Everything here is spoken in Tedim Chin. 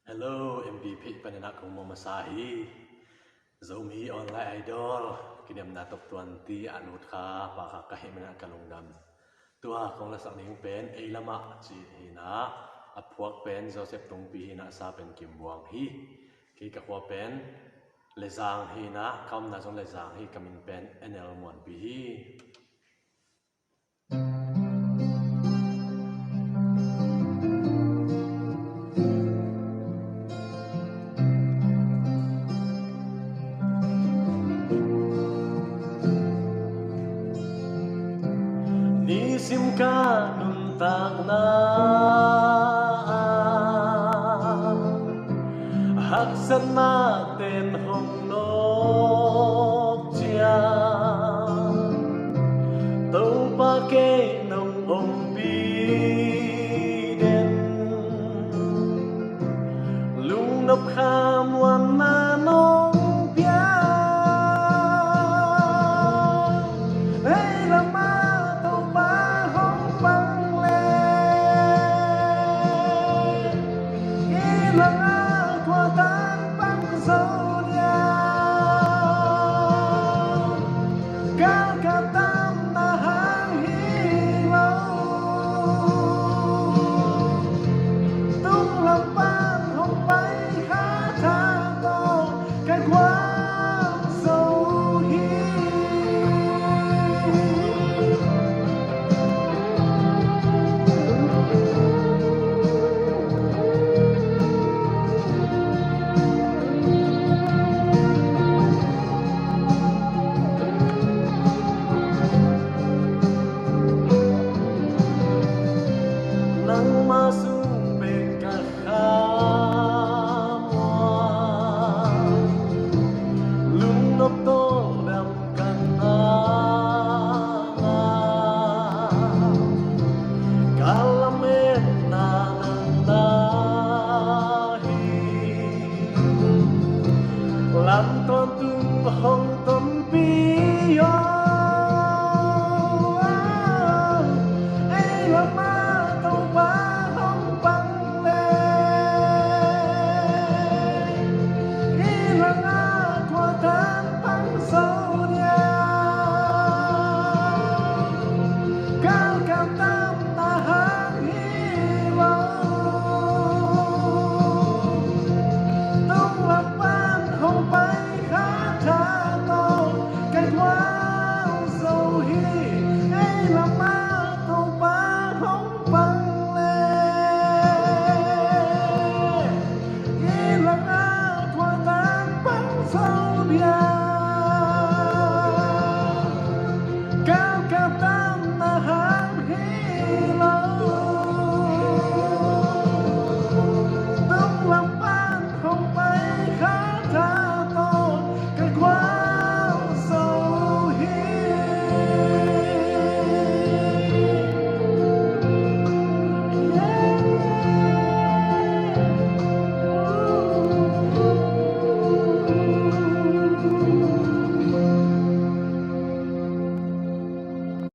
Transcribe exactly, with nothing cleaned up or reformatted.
Hello, M B P panin ah kong muang masa hi. Zomi Online Idol kiniamna tawh tuanti a lut kha pa kha ka hih manin ah ka lungdam. Tua kong lasak ding pen Ei Lamah ci hi in ah, a phuak pen Joseph Tungpi hi in ah, sa pen Kim Buang hi. Kei ka khua pen Lezang hi in ah, ka omna zong Lezang hi. Ka min pen N L Muanpi hi. Nisim ka nuntakna ah haksatna ten hong nawk ciang, Topa kei nong ompih den, lungnop kha